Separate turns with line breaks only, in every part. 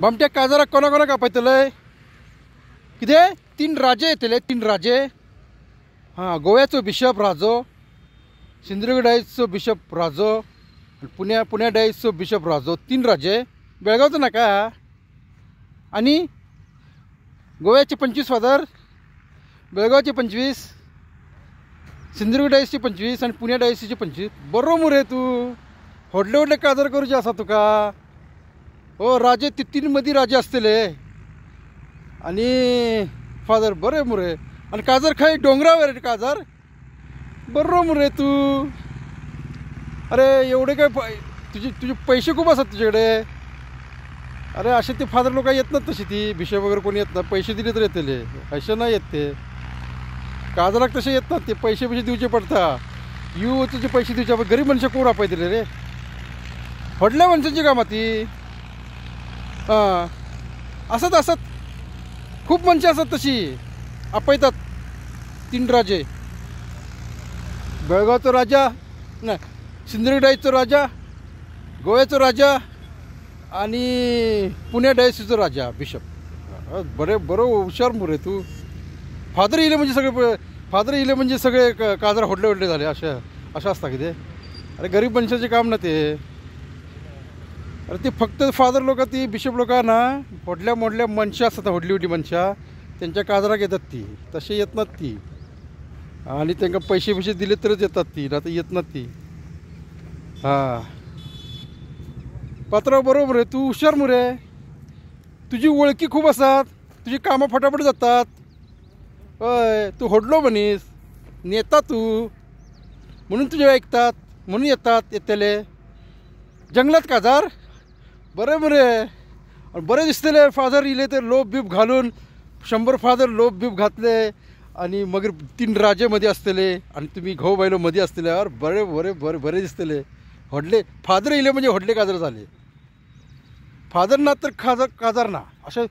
बामट्या काजाराक कोणा कोणाक आपयतले? कितें 3 राजे येतले, 3 राजे. हां, गोव्याचो बिशप राजो, सिंधुदुर्ग डायसचो बिशप राजो, पुण्या पुण्या डायसचो बिशप राजो, 3 राजे. बेळगांवचो नाका. आनी गोव्याचे 25 फादर, बेळगांवचे 25, सिंधुदुर्ग डायसचे 25 आनी पुण्या डायसीचे 25. बरो मुरे तूं, व्हडले व्हडले काजार करूचे आसा तुका. हो राजे ते 3 मदीं राजे आसतले आनी फादर. बरें मुरे. आनी काजार खंय? डोंगरावर काजार. बरो मुरे तूं. अरे एवढे काय तुझे तुझे पैसे खूप असतात तुझ्याकडे. अरे असे ते फादर लोक येत नात तशी, ती बिशप वगैरे कोणी येत ना. पैसे दिले तर येतले, असे नाही येत ते काजराक. तसे येत नात ते, पैसे पैसे दिवचे पडता. You तुझे पैसे दिवचे. गरीब मनशां कोण आपयतले रे? व्हडल्या मनशांची कामां ती. हां, असत असत खूप मनशां आसात तशी आपयतात. 3 राजे, बेळगांवचो राजा ना, सिंधुदुर्ग डायसचो राजा, गोव्याचो राजा आणि पुण्या डायसीचो राजा बिशप. बरे बरो हुशार मुरे तू. फादर येयले म्हणजे सगळे, फादर येयले म्हणजे सगळे काजार व्हडले व्हडले झाले. अशें अशें आसता कितें? अरे गरीब मनशाचें काम ना ते. अरे ते फक्त फादर लोक, ती बिशप लोक ना, व्हडल्या व्हडल्या मनशां आसता, व्हडली व्हडली मनशां तेंच्या काजराक येतात ती. तशें येत नात ती. आनी तांकां पयशे बिशे दिले तरच येतात ती, ना तर येत नात ती. हां पात्रांव, बरोबर मुरे तूं, हुशार मुरे. तुजी वळखी खूब आसात, तुजी कामां फटाफट जातात. हय, तूं व्हडलो मनीस, नेता तूं, म्हणून तुजें आयकतात, म्हणून येतात येतले जंगलात काजार. बरें मुरे, बरें दिसतले फादर येयले तर लोप बीप घालून. 100 फादर लोप बीप घातले आनी मागीर 3 राजे मदीं आसतले आनी तुमी घोव बायलो मदीं आसतले. अरे बरें बरें बरें बरें दिसतले. व्हडले फादर येयले म्हणजे व्हडले काजार जाले. फादर ना तर खाजर काजार ना. अशें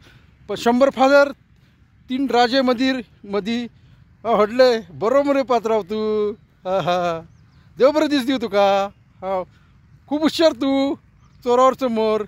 100 फादर 3 राजे मदीं मदीं व्हडले. बरो मुरे पात्रांव तूं. हा हा, देव बरें दीस दिवं तुका. हा, खूब हुशार तूं, चोरावरचो मोर.